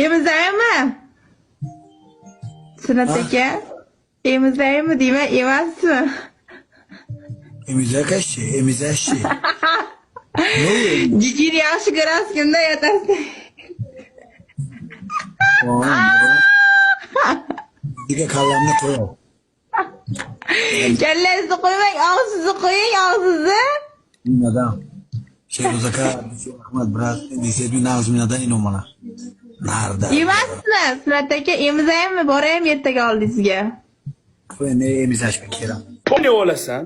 Emizaymi? Sunnat aka, emizaymi deyman, emasmi? Emizakashi, emizashi. Ne Jijini yaxshi ko'rasiz, kimda yotasiz? oluyor? Diga kallamni qo'y. Kallangizni qo'ymang, og'zingizni qo'ying, og'zingizni. Minadan. Shehruz aka, rahmat, брат. Desak, nag'z minadan ino mana. Narda. Emasmi? Sunnat aka, emizaymi? Boraymi ertaga oldingizga? Ne emizashmi kerak? Poni olasan.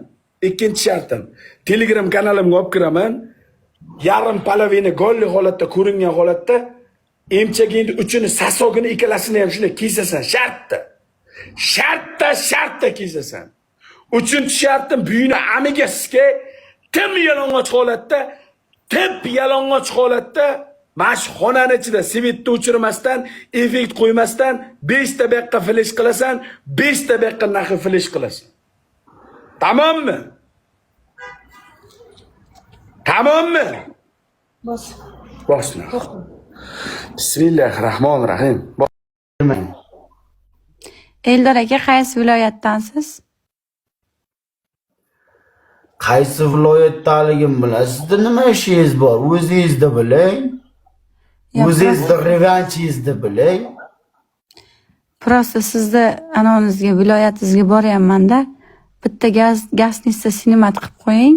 Ikkinchi shartim. Telegram kanalimga olib kiraman. Yarim половина голый holatda ko'ringan holatda emchagingni uchini, сосок ini ikkalasini ham shunday kesasan. Shartda. Shartda, shartda kesasan. Uchinchi shartim, buyini amiga sizga tim yalang'och holatda, tip yalang'och holatda mana shu xonani ichida свет ni o'chirmasdan, effekt qo'ymasdan 5 ta bu yoqqa flesh qilasan, 5 ta bu yoqqa нахуй flesh qilasan. Tamommi? Tamommi? Bos. Bosma. Bismillahirrohmanirrohim. Eldor aka, qaysi viloyatdansiz? Qaysi viloyatdaligim bilan sizda nima ishingiz bor? O'zingizni biling. Yo, O'zingizni revanchingizni biling. Просто sizni anonizga, viloyatingizga boryapman-da. Bitta gaz гостиница снимать qilib qo'ying.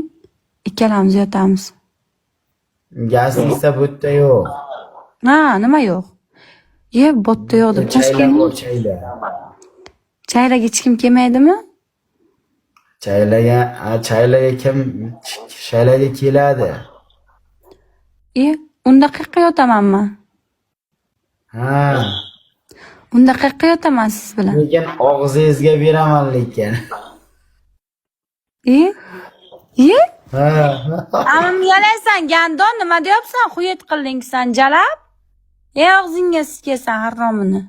Ikkalamiz yotamiz. Гостиница bu yerda yo'q. Ha, nima yo'q? Ye, botda yo'q deb. Chayla Toshkent bor, chayla. Chaylaga hech kim kelmaydimi? Chaylaga, chaylaga kim chaylaga keladi? E, unda qayerqa yotaman man? Ha. Unda qayerqa yotaman siz bilan? Lekin og'zingizga beraman lekin. E? E? Ha. Amim yalaysan, гандон, nima deyapsan? Хует qilding san, jalab. E, og'zingga sikasan haromini.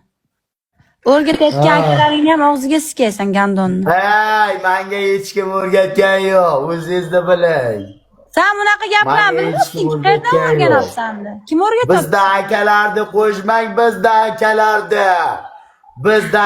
O'rgatayotgan Ha. akalaringni ham og'ziga sikaysan, гандон ni. Hey, menga hech kim o'rgatgan yo'q. O'zingizni biling. Sen bunaqa gaplarni Manga hech kim bilmasding. Qayerdan o'rgatgan yo'q. o'rganyapsan? Kim o'rgatyapti? Bizda akalarni qo'shmang, bizda akalarni. Bizda